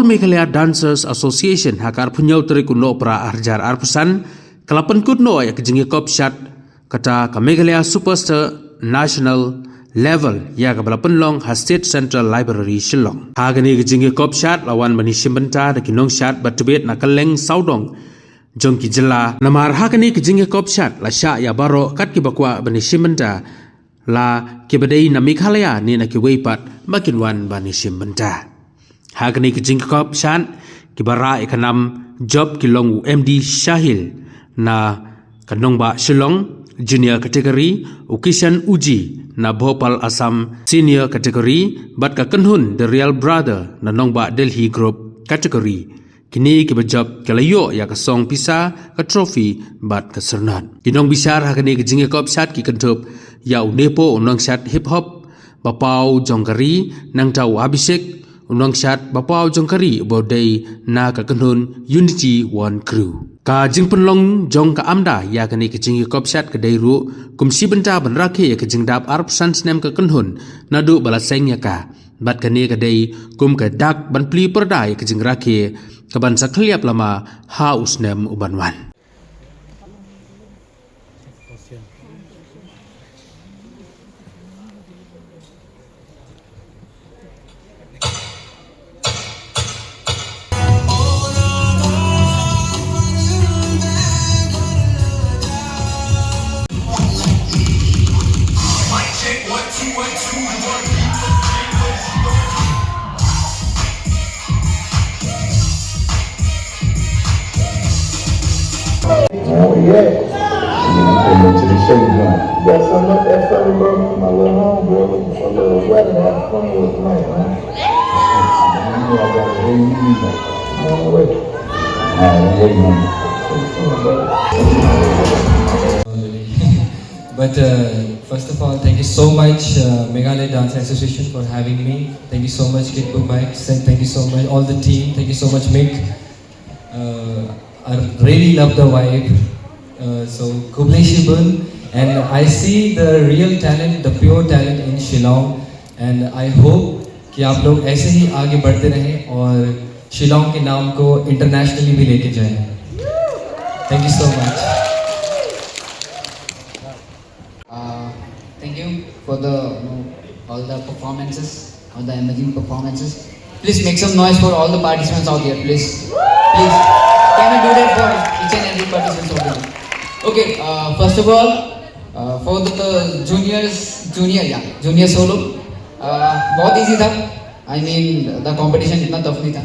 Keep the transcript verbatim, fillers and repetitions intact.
Meghalaya Dancers Association ha ka arphew hynñiew tarik u Nohprah ar hajar arphew san ka la pynkut noh ïa ka jingïakop shad kata ka Meghalaya Superstar National Level ïa kaba la pynlong ha State Central Library Shillong. Ha kane ka jingïakop shad la wan ban ïashim bynta da ki nongshad ba tbit na kylleng sawdong jong ki jylla. Namar ha kane ka jingïakop shad la shah ïa baroh kat kiba kwah ban ïashim bynta, la kiba dei na Meghalaya ne na kiwei pat ba kin wan ban ïashim bynta. Ha kane ka jingïakop shad kiba rah ïa ka nam jop ki long u M D Shahil na ka nongbah Shillong Junior Category, u Kishan Uji na Bhopal Assam Senior Category, bad ka kynhun The Real Brother na nongbah Delhi Group Category. Kine kiba jop ki la ïoh ïa ka song pisa, ka trophy bad ka syrnod. Ki nongbishar ha kane ka jingïakop shad ki kynthup ïa u Nepo, u nongshad hip hop ba paw jong ka ri, nangta u Abhishek, u nongshad ba paw jong ka ri uba dei na ka kynhun Unity One Crew. Ka jingpynlong jong ka AMDA ïa kane ka jingïakop shad ka dei ruh kum shi bynta ban rakhe ïa ka jingdap arphew san snem ka kynhun naduh ba la seng ïa ka. Bad kane ka dei kum ka dak ban plie pyrda ïa ka jingrakhe kaban sa khylliap lama ha u snem uban wan. Oh, yeah. Congratulations, man. Got so much effort, bro. My little homegirl looking for a little weather to have fun with tonight, man. I got a whole new, like, on the way. All right, wait, man. But uh, first of all, thank you so much, uh, Meghalaya Dance Association, for having me. Thank you so much, Kid Book Mike. Thank you so much, all the team. Thank you so much, Mick. Uh, I really love the vibe. Uh, so, Khublei Shibun. And I see the real talent, the pure talent in Shillong. And I hope कि आप लोग ऐसे ही आगे बढ़ते रहें और शिलोंग के नाम को इंटरनेशनली भी लेके जाएं। Thank you so much. Uh, thank you for the, you know, all the performances, all the amazing performances. Please make some noise for all the participants out here, please. Please. Can we do that for each and every participant out here? Okay, uh, first of all, uh, for the juniors, junior, yeah, junior solo, uh, बहुत ईजी था। I mean, the competition इतना टफ नहीं था।